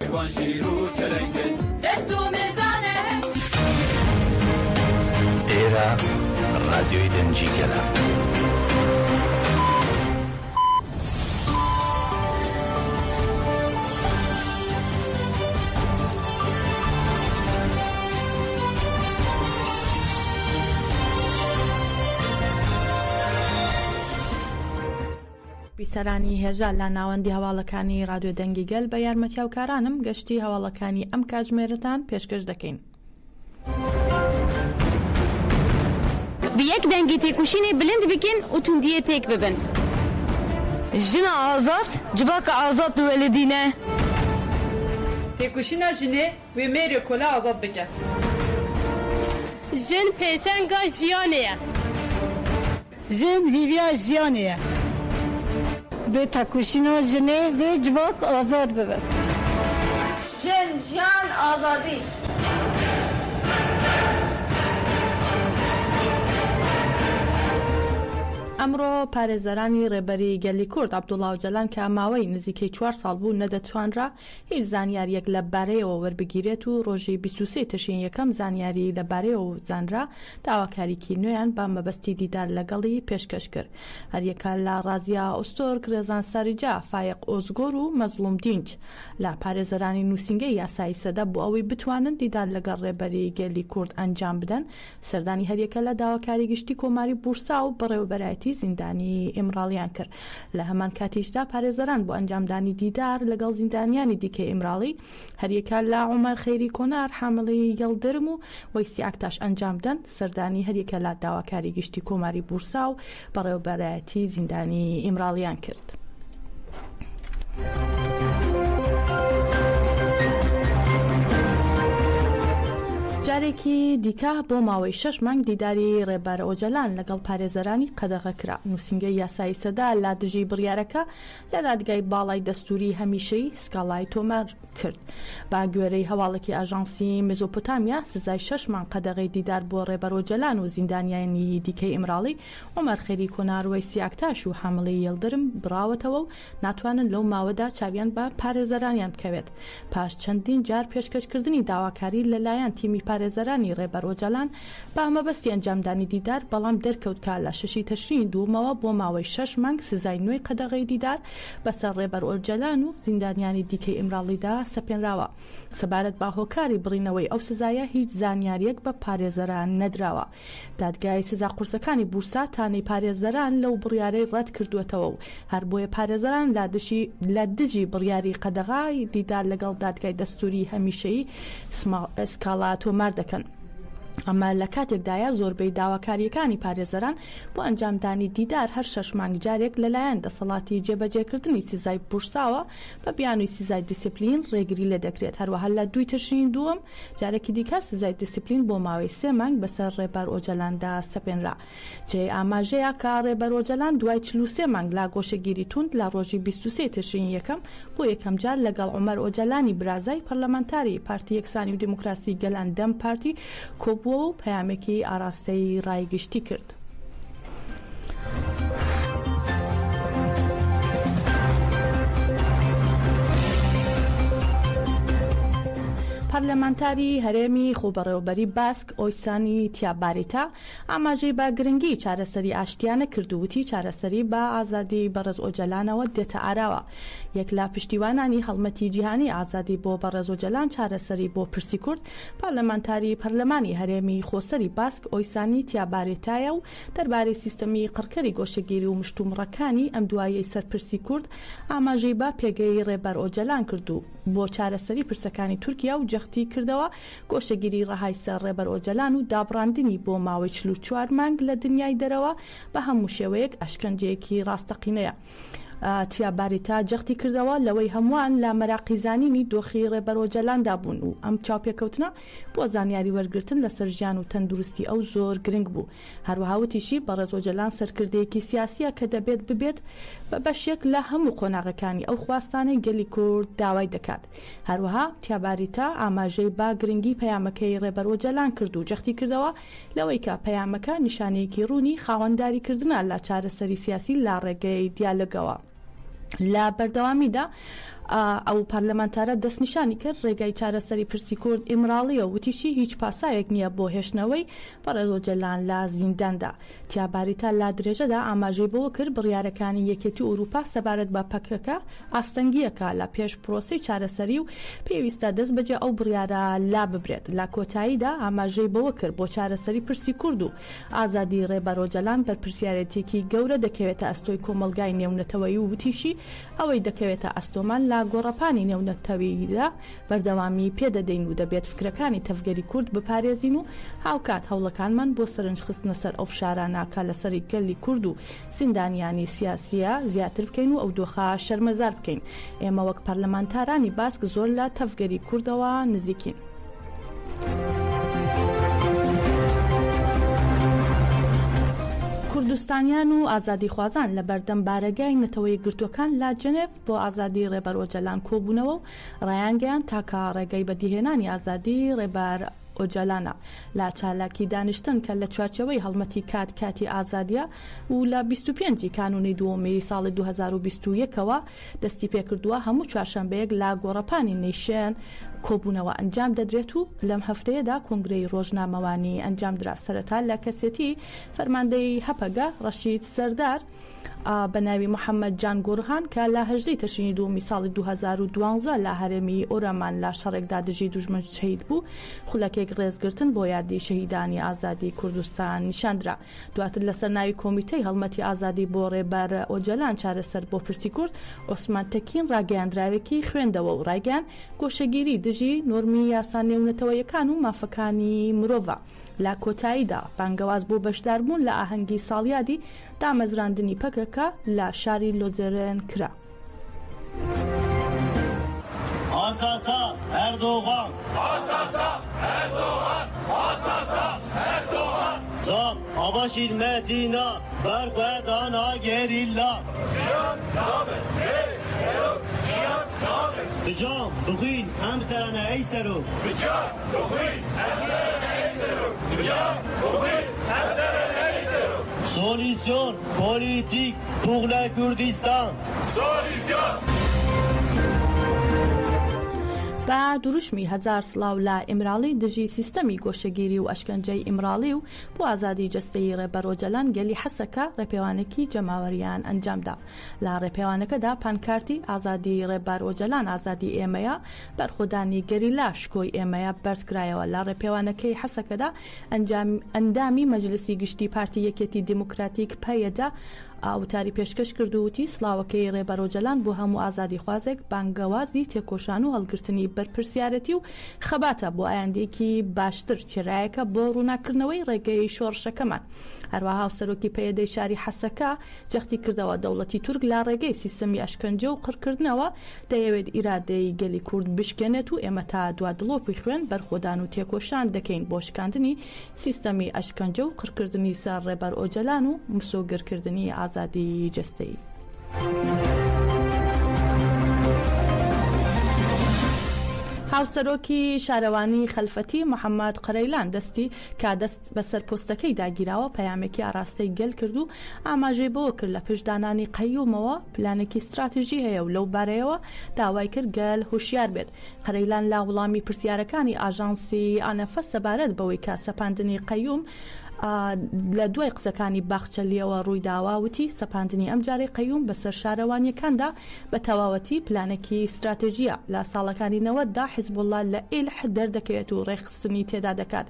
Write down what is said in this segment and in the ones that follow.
شوان ژیر و چەلەنگن. دەست و ملدانە. ئێرە ڕادیۆی دەنگی گەلە. بیسەرانی هێژا لە ناوەندی هەواڵەکانی ڕادیۆ دەنگی گەل بە یارمەتی هاوکارانم گەشتی هەواڵەکانی ئەم کاتژمێرەتان پێشکەش دەکەین. Bi yek dengî têkoşînê bilind bikin û tundiyê têk bibin. Jina azad civaka azad diwelidîne. Têkoşîna jinê wê mêrê kole azad bike. Jin pêşenga jiyanê ye. Jin hêviya jiyanê ye. Bi tekoşîna jinê vê civak azad bibe. Jin, jiyan, azadî. ئەمڕۆ پارێزەرانی ڕێبەری گەلی کورد عەبدوڵا ئۆجەلان کە ماوەی نزیکەی چوار ساڵ بوو نەدەتوانرا هیچ زانیارییەک لە بارەیەوە وەربگیرێت و ڕۆژی 23 تشرین یەکەم زانیاری لە بارەیەوە زانرا، داواکاریی نوێیان بە مەبەستی دیدار لەگەڵی پێشکەش کرد. هەریەکە لە ڕازیە ئۆزتورک، ڕێزان ساریجا، فایەق ئۆزگۆر و مەزڵوم دینچ لە پارێزەرانی نووسینگەی یاسایی سەدە بۆ ئەوەی بتوانن دیدار لەگەڵ ڕێبەری گەلی کورد ئەنجام بدەن، سەردانی هەریەکە لە داواکاری گشتی کۆماری بورسا و بەڕێوەبەرایەتی زیندانی ئیمراڵیان کرد. لە هەمان کاتیشدا پارێزەران بۆ ئەنجامدانی دیدار لەگەڵ زیندانیانی دیکەی ئیمراڵی هەریەکە لە عومەر خەیری کۆنار، حاملی یڵدرم و وەیسی ئاکتاش ئەنجام بدەن، سەردانی هەریەکە لە داواکاری گشتی کۆماری بورسا و بەڕێوەبەرایەتی زیندانی ئیمراڵیان کرد. جارێکی دیکە بۆ ماوەی شەش مانگ دیداری ڕێبەر ئۆجەلان لەگەڵ پارێزەرانی قەدەغە کرا. نووسینگەی یاسایی سەدا لە دژی بڕیارەکە لە دادگای باڵای دەستووری هەمیشەیی سکاڵای تۆمار کرد. بە گوێرەی هەواڵێکی ئاژانسی مێزۆپۆتامیا، سزای شەش مانگ قەدەغەی دیدار بۆ ڕێبەر ئۆجەلان و زیندانیانی دیکەی ئیمراڵی، عومەر خەیری کۆنار، وەیسی ئاکتاش و حاملی یڵدرم بڕاوەتەوە و ناتوانن لەو ماوەدا چاویان بە پارێزەرانیان بکەوێت. پاش چەندین جار پێشکەشکردنی داواکاری لەلایەن تیمی پارێزەرانی ڕێبەر ئۆجالان بە مەبەستی ئەنجامدانی دیدار، بەڵام دەرکەوت کە لە شەشی تشرینی دووەمەوە بۆ ماوەی شەش مانگ سزای نوێی قەدەغەی دیدار بەسەر ڕێبەر ئۆجالان و زیندانیانی دیکەی ئیمراڵیدا سەپێنراوە. سەبارەت بە هۆکاری بڕینەوەی ئەو سزایە هیچ زانیارییەک بە پارێزەران نەدراوە. دادگای سزا قورسەکانی بورسا تانەی پارێزەران لەو بڕیارەی ڕەت کردووەتەوە و هەر بۆیە پارێزەران لە دژی بڕیاری قەدەغای دیدار لەگەڵ دادگای دەستووری هەمیشەیی سکاڵا تۆمار دەکەن. ئەمە لە کاتێکدایە زۆربەی داواکارییەکانی پارێزەران بۆ ئەنجامدانی دیدار هەر شەش مانگ جارێک لەلایەن دەسەڵاتی جێبەجێکردنی سزای بورساوە بە بیانووی سزای دیسپلین ڕێگری لێدەکرێت، هەروەها لە دووی تشرینی دووەم جارێکی دیکە سزای دیسپلین بۆ ماوەی سێ مانگ بەسەر ڕێبەر ئۆجەلاندا سەپێنرا. جێی ئاماژەیە کە ڕێبەر ئۆجەلان دوای 43 مانگ لە گۆشەگیری توند لە ڕۆژی 23 تشرینی یەکەم بۆ یەکەمجار لەگەڵ عومەر ئۆجەلانی برازای پەرلەمانتاری پارتی یەکسانی و دیموکراسی گەلان دەم پارتی کۆبووەوە و پەیامێکی ئاراستەی ڕای گشتی کرد. پەرلەمانتاری هەرێمی خۆبەڕێوەبەری باسک ئۆیسانی تیاباریتا ئاماژەی بە گرنگی چارەسەری ئاشتیانە کرد و وتی چارەسەری بە ئازادی بەڕێز ئۆجەلانەوە دێتە ئاراوە. یەک لە پشتیوانانی هەڵمەتی جیهانی ئازادی بۆ بەڕێز ئۆجەلان چارەسەری بۆ پرسی کورد پەرلەمانتاری پەرلەمانی هەرێمی خۆسەری باسک ئۆیسانی تیابارێتایە و دەربارەی سیستەمی قڕکەری گۆشەگیری و مشتومڕەکانی ئەم دواییەی سەر پرسی کورد ئاماژەی بە پێگەی ڕێبەر ئۆجەلان کرد و بۆ چارەسەری پرسەکانی تورکیا و جەختی کردەوە گۆشەگیری ڕەهای سەر ڕێبەر ئۆجەلان و دابڕاندنی بۆ ماوەی 44 مانگ لە دنیای دەرەوە بە هەموو شێوەیەک ئەشکەنجەیەکی ڕاستەقینەیە. تیاباریتا جەختی کردەوە لەوەی هەمووان لە مەراقی زانینی دۆخی ڕێبەر ئۆجەلاندا بوون و ئەم چاوپێکەوتنە بۆ زانیاری وەرگرتن لەسەر ژیان و تەندروستی ئەو زۆر گرنگ بوو. هەروەها وتیشی، بەڕێز ئۆجەلان سەرکردەیەکی سیاسییە کە دەبێت ببێت بە بەشێک لە هەموو قۆناغەکانی ئەو خواستانەی گەلی کورد داوای دەکات. هەروەها تیاباریتا ئاماژەی بە گرنگی پەیامەکەی ڕێبەر ئۆجەلان کرد و جەختی کردەوە لەوەی کە پەیامەکە نیشانەیەکی ڕوونی خاوەنداریکردنە لە چارەسەری سیاسی لە ڕێگەی دیالۆگەوە. لە بەردەوامیدا ئەو پەرلەمانتارە دەستنیشانی کرد، ڕێگای چارەسەری پرسی کورد ئیمراڵییە و وتیشی، هیچ پاساوێک نییە بۆ هێشتنەوەی بەڕێز ئۆجەلان لە زینداندا. تیاباریتا لە درێژەدا ئاماژەی بەوە کرد، بڕیارەکانی یەکێتی ئەوروپا سەبارەت بە پەکەکە ئاستەنگییەکە لە پێش پرۆسەی چارەسەری و پێویستە دەستبەجێ ئەو بڕیارە لاببرێت. لە کۆتاییدا ئاماژەی بەوە کرد، بۆ چارەسەری پرسی کورد و ئازادی ڕێبەر ئۆجەلان بەرپرسیارێتییەکی گەورە دەکەوێتە ئەستۆی کۆمەڵگای نێونەتەوەیی و وتیشی، ئەوەی دەکەوێتە ئەستۆمان لە گۆڕەپانی نێونەتەوییدا بەردەوامی پێدەدەین و دەبێت فکرەکانی تەڤگەری کورد بپارێزین و هاوکات هەوڵەکانمان بۆ سەرنج خستنە سەر ئەو فشارانە کە لەسەر گەلی کورد و زیندانیانی سیاسییە زیاتر بکەین و ئەو دۆخە شەرمەزار بکەین. ئێمە وەک پەرلەمانتارانی باسک زۆر لە تەڤگەری کوردەوە نزیکین. کوردستانیان و ئازادیخوازان لە بەردەم بارەگای نەتەوە یەکگرتووەکان لە جنێڤ بۆ ئازادی ڕێبەر ئۆجەلان کۆبوونەوە و ڕایانگەیاند تاکە ڕێگەی بەدیهێنانی ئازادی ڕێبەر ئۆجالانە لە چالاکی دانیشتن کە لە چوارچێوەی هەڵمەتی کات کاتی ئازادیە و لە 25 ی کانوونی دووەمی ساڵی 2021 ەوە دەستیپێکردووە، هەموو چوارشەمبەیەک لە گۆڕەپانی نەیشێن کۆبوونەوە ئەنجام دەدرێت و لەم هەفتەیەدا کۆنگرەی ڕۆژنامەوانی ئەنجامدرا، سەرەتا لە کەسێتی فەرماندەی هەپەگە ڕەشید سەردار بە ناوی محەمەد جان گۆرهان کە لە 18 تشرینی دووەمی ساڵی 2012 لە هەرێمی ئۆرەمان لە شەڕێکدا دژی دوژمن شەهید بوو، خولەکێک ڕێزگرتن بۆ یادی شەهیدانی ئازادی کوردستان نیشاندرا. دواتر لەسەر ناوی کۆمیتەی هەڵمەتی ئازادی بۆ ڕێبەر ئۆجەلان چارەسەر بۆ پرسی کورد، عوسمان تەکین ڕاگەیاندراوێکی خوێندەوە و ڕایگەیاند، گۆشەگیری دژی نۆرمی یاسا نێونەتەوەیەکان و مافەکانی مرۆڤە. لە کۆتاییدا بانگەواز بۆ بەشداربوون لە ئاهەنگی ساڵیادی دامەزراندنی پەکەکە لە شاری لۆزێرن کرا. Solution politique pour le Kurdistan. بە دروشمی هەزار سڵاو لە ئیمراڵی دژی سیستەمی گۆشەگیری و ئەشکەنجەی ئیمراڵی و بۆ ئازادی جەستەیی ڕێبەر ئۆجەلان گەلی حەسەکە ڕێپێوانێکی جەماوەریان ئەنجامدا. لە ڕێپێوانەکەدا پانکارتی ئازادی ڕێبەر ئۆجەلان ئازادی ئێمەیە، بەرخۆدانی گەریلا شکۆی ئێمەیە بەرزکرایەوە. لە ڕێپێوانەکەی حەسەکەدا ئەندامی مەجلسی گشتی پارتی یەکێتی دیموکراتیک، پەیەدە، وتاری پێشکەش کرد و وتی، سڵاوەکەی ڕێبەر ئۆجەلان بۆ هەموو ئازادیخوازێک بانگەوازی تێکۆشان و هەڵگرتنی بەرپرسیارێتی و خەباتە بۆ ئایندەیەکی باشتر، چرایەکە بۆ ڕووناککردنەوەی ڕێگەی شۆڕشەکەمان. هەروەها هاوسەرۆکی پەیەدەی شاری حەسەکە جەختی کردەوە، دەوڵەتی تورک لە ڕێگەی سیستەمی ئەشکەنجە و قڕکردنەوە دەیەوێت ئیرادەی گەلی کورد بشکێنێت و ئێمە تا دوا دڵۆپی خوێن بەرخۆدان و تێکۆشان دەکەین بۆ شکاندنی سیستەمی ئەشکەنجە و قڕکردنی سەر ڕێبەر ئۆجەلان و مسۆگەرکردنی ئازادی جەستەیی. هاوسەرۆکی شارەوانی خەلفەتی محەممەد قەرەیلان دەستی کە دەست بەسەر پۆستەکەیدا گیراوە پەیامێکی ئاراستەی گەل کرد و ئاماژەی بەوە کرد لە پشت دانانی قەیومەوە پلانێکی ستراتیژی هەیە و لەو بارەیەوە داوای کرد گەل هۆشیار بێت. قەرەیلان لە وڵامی پرسیارەکانی ئاژانسی ئانەفە سەبارەت بەوەی کە سەپاندنی قەیوم لە دوای قسەکانی باخچەلییەوە ڕوویداوە وتی، سەپاندنی ئەمجارەی قەیوم بەسەر شارەوانییەکاندا بە تەواوەتی پلانێکی ستراتیژییە. لە ساڵەکانی نەوەددا حیزبوڵڵا لە ئیلح دەردەکەوێت و ڕێکخستنی تێدا دەکات.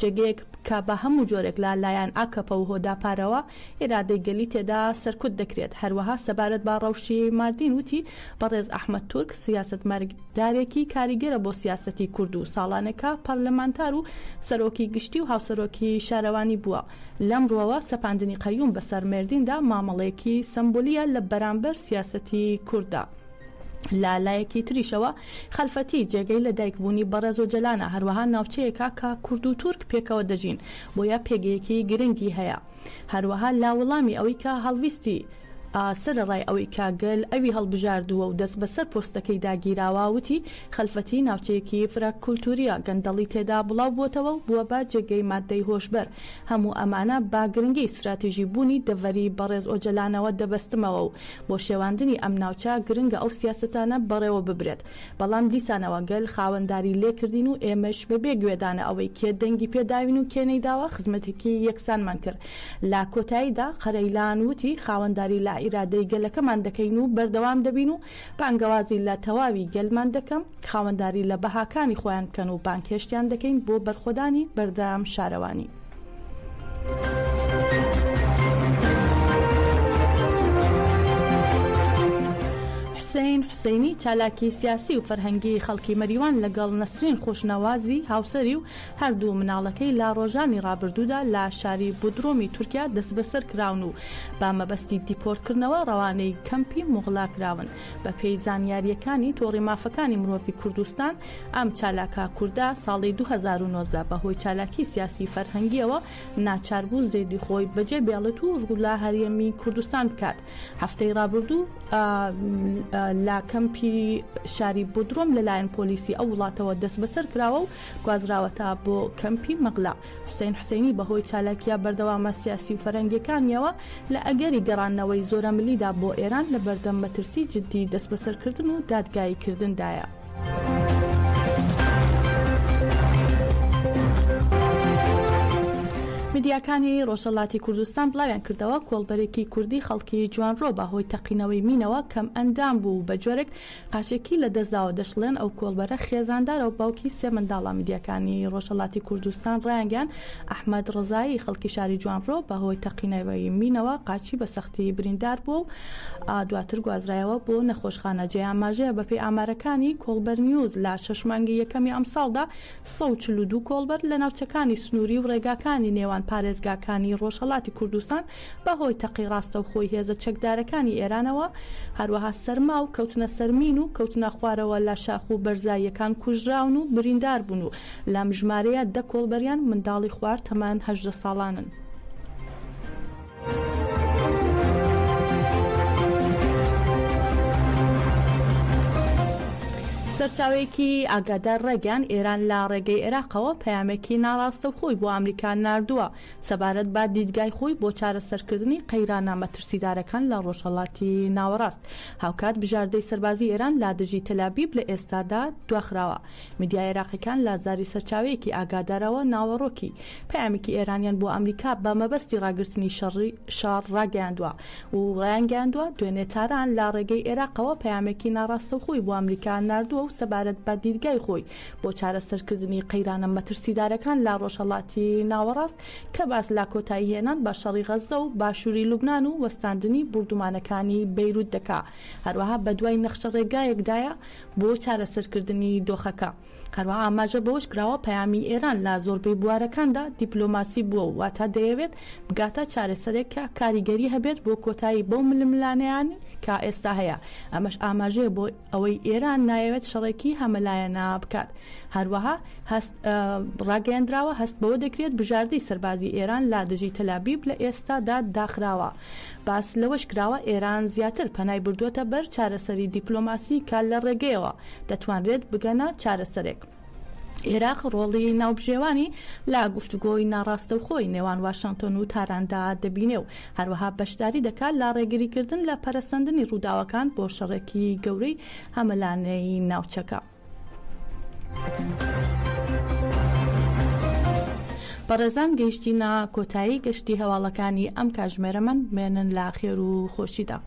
جێگەیەک کە بە هەموو جۆرێک لە لایەن ئاکەپە و هۆداپارەوە ئیرادەی گەلی تێدا سەرکوت دەکرێت. هەروەها سەبارەت بە ڕەوشی ماردین وتی، بەڕێز ئەحمەد تورک سیاسەتمەدارێکی کاریگەرە بۆ سیاسەتی کورد و ساڵانێکە پەرلەمانتار و سەرۆکی گشتی و هاوسەرۆکی شارەوانی بووە. لەم ڕووەوە سەپاندنی قەیوم بەسەر مێردیندا مامەڵەیەکی سەمبولییە لە بەرامبەر سیاسەتی کورددا. لە لایەکی تریشەوە خەلفەتی جێگەی لە دایکبوونی بەڕێز ئۆجەلانە، هەروەها ناوچەیەکە کە کورد و تورک پێکەوە دەژین، بۆیە پێگەیەکی گرنگی هەیە. هەروەها لە وەڵامی ئەوەی کە هەڵویستی. سەرەڕای ئەوەی کە گەل ئەوی هەڵبژاردووە و دەستبەسەر پۆستەکەیدا گیراوە، وتی، خەلفەتی ناوچەیەکی فرە کولتوورییە، گەندەڵی تێدا بڵاو بووەتەوە و بووە بە جێگەی ماددەی هۆشبەر. هەموو ئەمانە بە گرنگی ستراتیژی بوونی دەڤەری بەڕێز ئۆجەلانەوە دەبەستمەوە و بۆ شێواندنی ئەم ناوچە گرنگە ئەو سیاسەتانە بەڕێوە ببرێت. بەڵام دیسانەوە گەل خاوەنداری لێکردین و ئێمەش بەبێ گوێدانە ئەوەی کێ دەنگی پێ داوین و کێ نەیداوە خزمەتێکی یەکسانمان کرد. لە کۆتاییدا قەرەیلان وتی، خاوەنداری لە ئیرادەی گەلەکەمان دەکەین و بەردەوام دەبین و بانگەوازی لە تەواوی گەلمان دەکەم خاوەنداری لە بەهاکانی خۆیان بکەن و بانگهێشتیان دەکەین بۆ بەرخۆدانی بەردەم شارەوانی. حوسەین حوسەینی چالاکی سیاسی و فەرهەنگیی خەڵکی مەریوان لەگەڵ نەسرین خۆشنەوازی هاوسەری و هەردوو مناڵەکەی لە ڕۆژانی ڕابردوودا لە شاری بودرۆمی تورکیا دەستبەسەر کراون و بە مەبەستی دیپۆرتکردنەوە ڕەوانەی کەمپی موغلا کراون. بەپێی زانیارییەکانی تۆڕی مافەکانی مرۆڤی کوردستان، ئەم چالاکە کوردە ساڵی 2019 بە هۆی چالاکی سیاسی فەرهەنگییەوە ناچار بوو زێدی خۆی بەجێ بێڵێت و ڕوو لە هەرێمی کوردستان بکات. هەفتەی ڕابردوو لە کەمپی شاری بودرۆم لەلایەن پۆلیسی ئەو وڵاتەوە دەستبەسەر کراوە و گوازراوەتە بۆ کەمپی مەغلا. حوسەین حوسەینی بەهۆی چالاکییە بەردەوامە سیاسی و فەرهەنگییەکانییەوە لە ئەگەری گەڕاندنەوەی زۆرەملیدا بۆ ئێران لە بەردەم مەترسی جددی دەستبەسەرکردن و دادگاییکردندایە. میدیاکانی ڕۆژهەڵاتی کوردستان بڵاویان کردەوە، کۆڵبەرێکی کوردی خەڵکی جوانڕۆ بە هۆی تەقینەوەی مینەوە کەمئەندام بوو و بە جۆرێک قاچێکی لە دەستداوە، دەشڵێن ئەو کۆڵبەرە خێزاندارە و باوکی سێ منداڵە. میدیاکانی ڕۆژهەڵاتی کوردستان ڕایانگەیاند، ئەحمەد ڕەزایی خەڵکی شاری جوانڕۆ بە هۆی تەقینەوەی مینەوە قاچی بە سەختی بریندار بووە و دواتر گوازرایەوە بۆ نەخۆشخانە. جێی ئاماژەیە بەپێی ئامارەکانی کۆڵبەر نیوز لە شەش مانگی یەکەمی ئەمساڵدا 142 کۆڵبەر لە ناوچەکانی سنووری و ڕێگاکانی نێوان پارێزگاکانی ڕۆژهەڵاتی کوردستان بە هۆی تەقەی ڕاستەوخۆی هێزە چەکدارەکانی ئێرانەوە، هەروەها سەرما و کەوتنە سەر مین و کەوتنە خوارەوە لە شاخ و بەرزاییەکان کوژراون و بریندار بوون و لەم ژمارەیە دە کۆڵبەریان منداڵی خوار تەمەن 18 ساڵانن. سەرچاوەیەکی ئاگادار ڕایگەیاند، ئێران لە ڕێگەی عێراقەوە پەیامێکی ناڕاستەوخۆی بۆ ئەمریکا ناردووە سەبارەت بە دیدگای خۆی بۆ چارەسەرکردنی قەیرانە مەترسیدارەکان لە ڕۆژهەڵاتی ناوەڕاست. هاوکات بژاردەی سەربازی ئێران لە دژی تەلابیب لە ئێستادا دواخراوە. میدیا عێراقیەکان لە زاری سەرچاوەیەکی ئاگادارەوە ناوەڕۆکی پەیامێکی ئێرانیان بۆ ئەمریکا بە مەبەستی ڕاگرتنی شەڕی شەڕ ڕاگەیاندووە و ڕایانگەیاندووە دوێنێ تاران لە ڕێگەی عێراقەوە پەیامێکی ناڕاستەوخۆی بۆ ئەمریکا ناردووە و سەبارەت بە دیدگای خۆی بۆ چارەسەرکردنی قەیرانە مەترسیدارەکان لە ڕۆژهەڵاتی ناوەڕاست کە باس لە کۆتاییهێنان بە شەڕی غەززە و باشووری لوبنان و وەستاندنی بوردومانەکانی بەیروت دەکا، هەروەها بەدوای نەخشەڕێگایەکدایە بۆ چارەسەرکردنی دۆخەکە. هەروەها ئاماژە بەوەش کراوە، پەیامی ئێران لە زۆربەی بوارەکاندا دیپلۆماسی بووە و واتە دەیەوێت بگاتە چارەسەرێک کە کاریگەری هەبێت بۆ کۆتایی بەو ململانێیانەی کە ئێستا هەیە، ئەمەش ئاماژەیە بۆ ئەوەی ئێران نایەوێت شەڕێکی هەمەلایەنە بکات. هەروەها هەست ڕاگەیەندراوە، هەست بەوە دەکرێت بژاردەی سەربازی ئێران لە دژی تەلابیب لە ئێستادا داخراوە. باس لەوەش کراوە، ئێران زیاتر پەنای بردووەتە بەر چارەسەری دیپلۆماسی کە لە ڕێگەیەوە دەتوانرێت بگەنە چارەسەرێک. عێراق ڕۆڵی ناوبژێوانی لە گفتوگۆی ناڕاستەوخۆی نێوان واشنتۆن و تاراندا دەبینێ و هەروەها بەشداری دەکات لە ڕێگریکردن لە پەرەسەندنی ڕووداوەکان بۆ شەڕێکی گەورەی هەمەلایەنەی ناوچەکە. بەڕێزان گەیشتینە کۆتایی گەشتی هەواڵەکانی ئەم کاژمێرەمان بمێنن لە خێر و خۆشیدا.